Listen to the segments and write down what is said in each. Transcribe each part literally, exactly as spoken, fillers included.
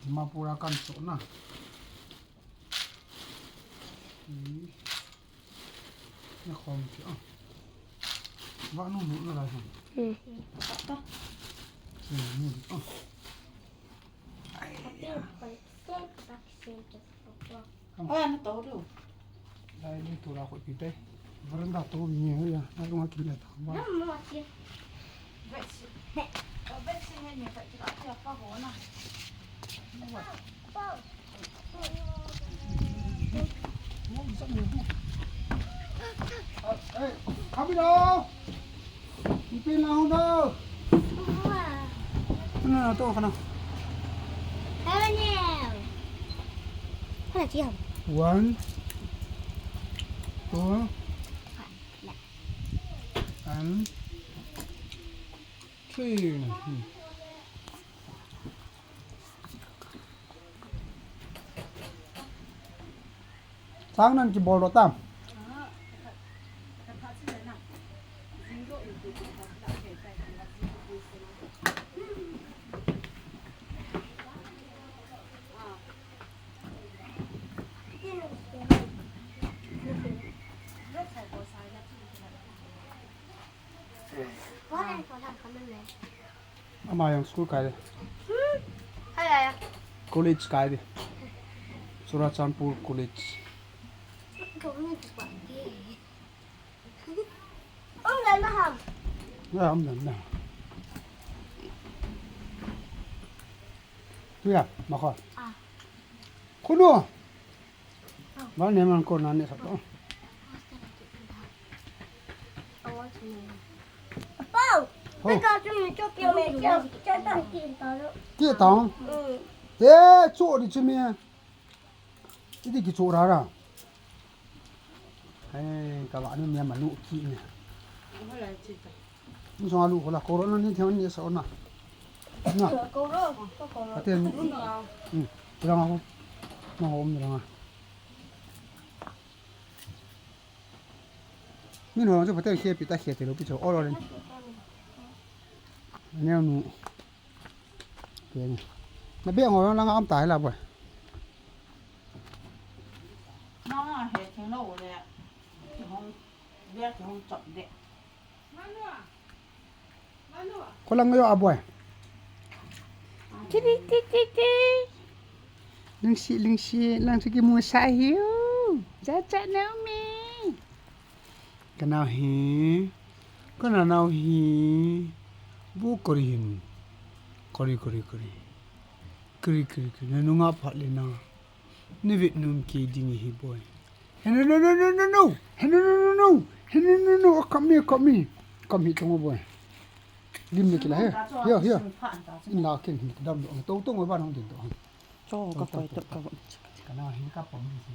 Mapura kan so na. Hmm. Na khom ki a. Vanu nu na lai ham. Hmm. Hmm, nu a. Ai. Oi, na to du. Lai ni tu la ko pi te. Veranda to ni ya, na rung a ki le ta. Ba. Na mo ti. Vet si. Vet si ne ni ka ti ka ti pa ho na. Hey, come here. Ipin lang ho daw. Ano na to, ano? Ano niya? Ano siya? One, two, and three. Hmm. Sang nan kibol lo tam. Ama jong school kai de. Hmm. Hai, hai, hai. College kai de. Churachandpur College. Kau ni tu pa. Om dan na ham. Ya, om dan na. Tu ya, mako. Ah. Kuno. Ba ne man ko na ne sa to. Pau. Ho. Ka ka tu mi cho pio me cho cho tan tin ta lo. Ti ta. Mm. E, cho di chu mi. Iti ki cho ra ra. Hai, ka ba nu mi ma nu ki ne. Ni song alu ko la ko ro na ni theng ni sa na. Na. Ko ro, ko ro. Ate ni. Hmm. Tirang ako. Ma ko um tirang a. Min ho chu pate khe pi ta khe te lo pi cho. Olo len. Neo nu. Ke ni. Na be ngo lang am ta la boy. Na he theng lo le. Hong be hong chop de. Ko lang yo, aboy. Kiri, kiri, kiri. Lungsi, lungsi, lungsi kimu sa hiu. Jaja Naomi. Ka nao hi. Ka na nao hi. Bu kori hin. Kori, kori, kori. Kiri, kiri, kiri. Na nunga phat le na. Ni vet nom kei ding hi boy. He no, no, no, no, no, no. He no, no, no, no. He no, no, no. Come here, come here. Come here, come on, boy. Lim ni kila he. Here, here. In la ken hin dam do. To, to, ngoi ban hong din to. Cho, ka koi to, ka. Ka na hin ka pom ni si.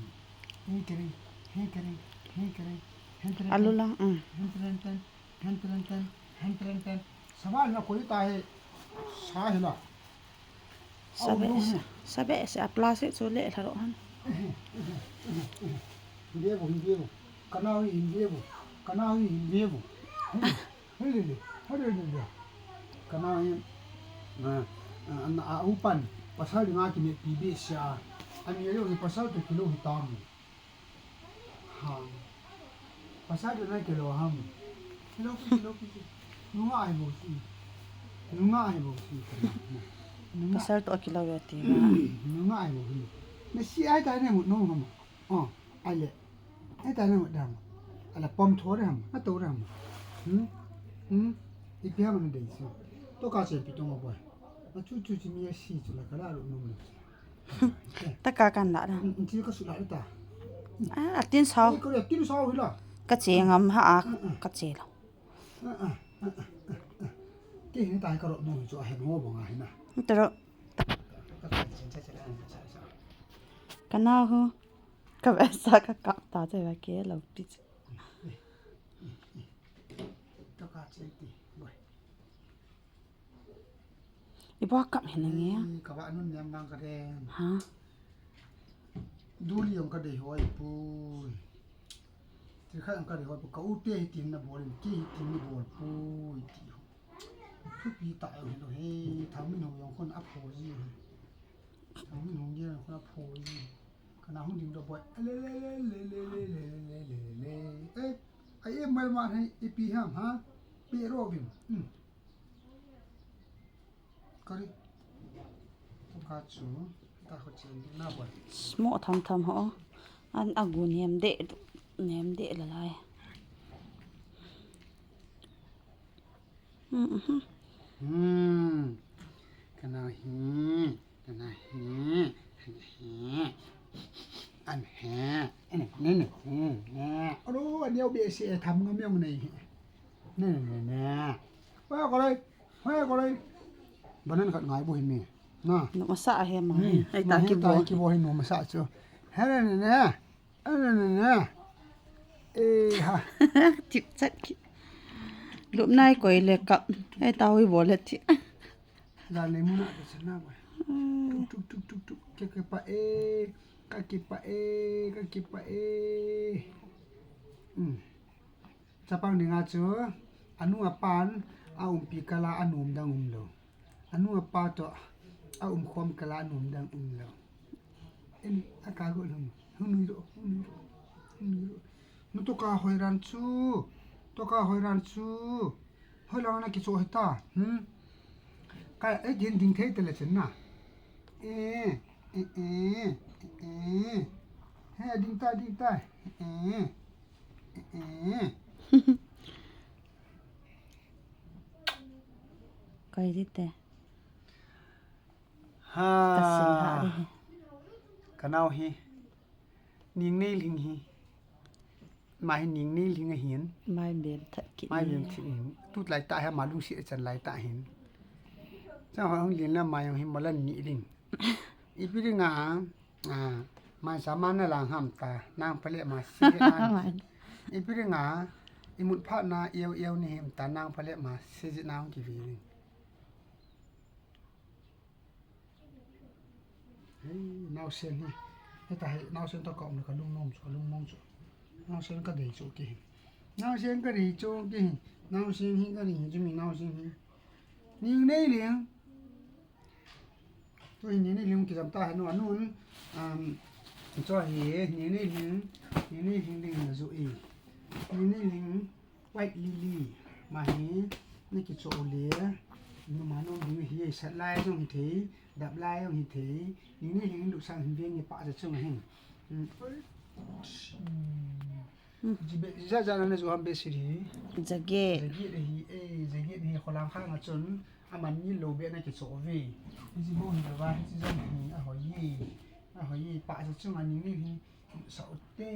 Hin kiri, hin kiri, hin kiri, hin kiri. Alu la, mm. Hin kiri ten, hin kiri ten, hin kiri ten. Sabal na koi ta he. Sa he la. Sabe, sabe, se a plastic chu le tharo han. Hindi bu, hindi bu. Ka nao hi hindi bu. Ka nao hi hindi bu. Hindi, hindi, hindi. Ka nao hi, a, a, a, upan. Pasal dinga kine pibi sia. Ani yo hi pasal tu kilo hitam. Ha. Pasal tu na kilo ham. Kilo pi, kilo pi. Nunga ai bo si. Nunga ai bo si. Nunga. Pasal tu kilo ya ti. Nunga ai bo si. Na si ai ta ne mu no ham. Oh, ai le. Ai ta ne mu dam. Ala pom tho de ham. A to de ham. Hmm? Hmm? Ipi ham na dei si. To ka se pi to ngo boy. A chu chu chi mi si chu la ka la ru no. Taka kan la da. Nti ka su la ta. Ah, atin sao. Ko ya tin sao hi la. Ka che ngam ha a, ka che lo. Ke ni tai ka ro no chu a he no bo nga hi na. Tero. Ka nao hu. Ka ve sa ka kap ta che va ke lo ti. To ka che ti. Boy. Ibola kap hi na nge. Ei, ka va nun niam vang ka den. Ha? Duli jong ka dei hoi pui. Ti kha jong ka dei hoi pui. Ka u te hi tin na bol in, kei hi tin ni bol pui ti ho. Thupi ta jong hi lo he, thamin ho jong kon a pho ji ho. Ang hung ye ko na pho. Kana hung ding do boy. Le le le le le le le le le le. Eh, ai em mai ma hai ipi ham ha. Pi ro vin. Hmm. Kari. Tuka chu. Ta ko chen ding na boy. Smo tham tham ho. An agu nem de. Nem de la lai. Hmm. Kana hi, kana hi, kana hi. An he, ne, ne, ne, ne. Aro, an yau be se tham ngam yong nei. Ne, ne, ne, ne. Wa ko lai, wa ko lai. Banan khat ngai bu hi mi. Na. Nu masa he ma. Hmm. Ai ta ki bo. Ta ki bo hi nu masa chu. He ne, ne, ne. Ana na na. Eh ha. Tip chat ki. Lup nai koi le kap. Ai ta hui bo le ti. La le muna de sana ba. Tuk tuk tuk tuk tuk. Ke ke pa e. Ka ke pa e. Ka ke pa e. Hmm. Chapang dinga chu, anu apan, aumpi kala anom dang umlou. Anu apa toh, aumkhom kala anom dang umlou. Eni, aka go lhung, hung nui ro, hung nui ro, hung nui ro. Nu toka hoi ran chu, toka hoi ran chu. Hoi lang na kicho hita, hmm? Ka, eh, din ding thei tele chen na. Eh, eh, eh, eh, eh. He, ding ta, ding ta. Eh, eh. Kai di te. Ha. Ka sin ha di he. Ka nau hi. Ning nei ling hi. Mai hi ning nei ling ahin. Mai bem that ki. Mai bem that hin. Tu lai ta ha ma lung si chan lai ta hin. Chang ha hung lin la mai hung hin ma lan ni ling. Ipi ling a. Ah, mai sa ma na lang ham ta, nang pale ma si je na. Mai. Ipi ring a, imut pha na iau iau ni him ta, nang pale ma si je na hung ki vi ring. Hei, nau sen hi. Hei ta hei, nau sen ta ka um ka lung nom chu, ka lung nom chu. Nau sen ka dei chu ki hin. Nau sen ka dei chu ki hin. Nau sen hi ka dei chu mi nau sen hi. Ning nei ling. Tu hi ning nei ling kijam ta hanu anun. Um, cho hi ning nei ling, ning nei ling ding na zu i. Ning nei ling white lily. Ma hi, ni kicho le. Nu ma nu ding hi sat lai jong hi thei, dap lai jong hi thei. Ning nei ling lu sang hin veng ni pa ja chung hin. Um. Ji be, ji ja ja na ju ham be siri. Jage. Jage hi, eh, jage hi kholang khang a chun. Aman ni lo be na kicho ve. Ji bo hi ba, ji ja hi, a hoi ye. A hoi ye, pa sa chung a ni ni hi. Sa u te.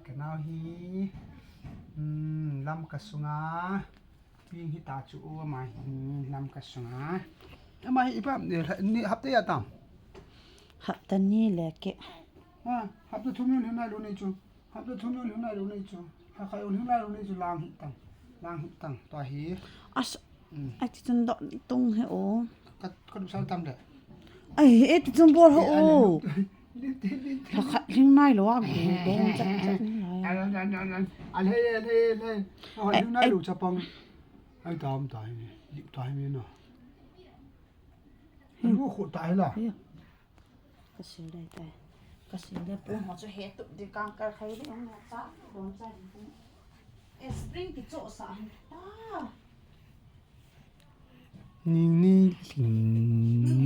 Ka nau hi. Hmm, lam ka sunga. Ping hi ta chu u ama hi, lam ka sunga. Ama hi ipa, ni hapta ya tam. Hapta ni le ke. Ha, hapta thum yun hin nai lo nei chu. Hapta thum yun hin nai lo nei chu. Ha kha yun hin nai lo nei chu lang hi tang. Lang hi tang. Tua hi. As. Hmm. Ai ti chun do tung he o. Ka, ka du sal tam de. Ai, eh, ti chun bol ho o. Lha khat hling nai lo a, gu bong chat chat ni lai. Al, al, al, al, al. Al, hei, al, hei, al, hei. Al, hei, hling nai lo chapang. Ai, tam tai ni. Lip tai ni na. Lu khu tai la. Ka sil dai tai. Ka sil dai pu ho chu he tup di kang kal khai di ong na cha. Bong cha. Eh, spring kicho sa ta. Ning ni ling.